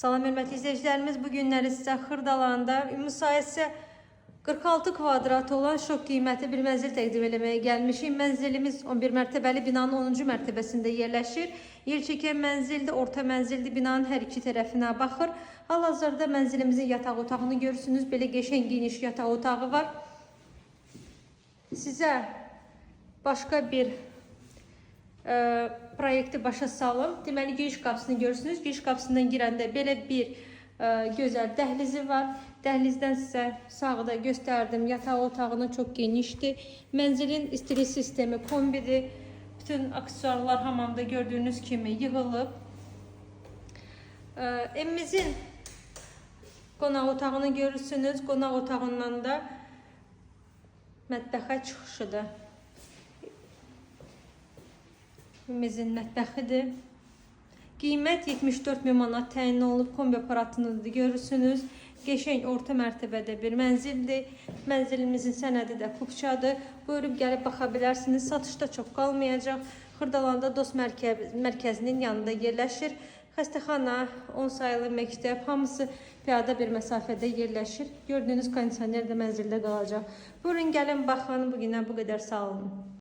Salam hörmətli izləyicilərimiz, bu günləri sizə Xırdalanda ümumi 46 kvadrat olan şok qiyməti bir mənzil təqdim eləməyə gəlmişik. Mənzilimiz 11 mərtəbəli binanın 10-cu mərtəbəsində yerləşir. Yer çəkən mənzildir, orta mənzildir. Binanın hər iki tərəfinə baxır. Hal-hazırda mənzilimizin yataq otağını görürsünüz. Belə qəşəng geniş yataq otağı var. Sizə başqa bir proyekti başa salım. Deməli giriş qapısını görürsünüz. Giriş qapısından girəndə belə bir gözəl dəhlizi var. Dəhlizdən sizə sağda göstərdim. Yataq otağını çox genişdir. Mənzilin istilik sistemi kombidir. Bütün aksesuarlar hamamda gördüyünüz kimi yığılıb. Evimizin qonaq otağını görürsünüz. Qonaq otağından da mətbəxə çıxışıdır. Evimizin mətbəxidir. Qiymət 74 min manat təyin olunub. Kombi aparatını da görürsünüz. Qəşəng orta mərtəbədə bir mənzildir. Mənzilimizin sənədi də kupçadır. Buyurub gəlib baxa bilərsiniz. Satışda çox qalmayacaq. Xırdalanda Dost mərkəzinin yanında yerləşir. Xəstəxana, 10 sayılı məktəb, hamısı piyada bir məsafədə yerləşir. Gördüyünüz kondisioner də mənzildə qalacaq. Buyurun gəlin baxın. Bugünə bu qədər, sağ olun.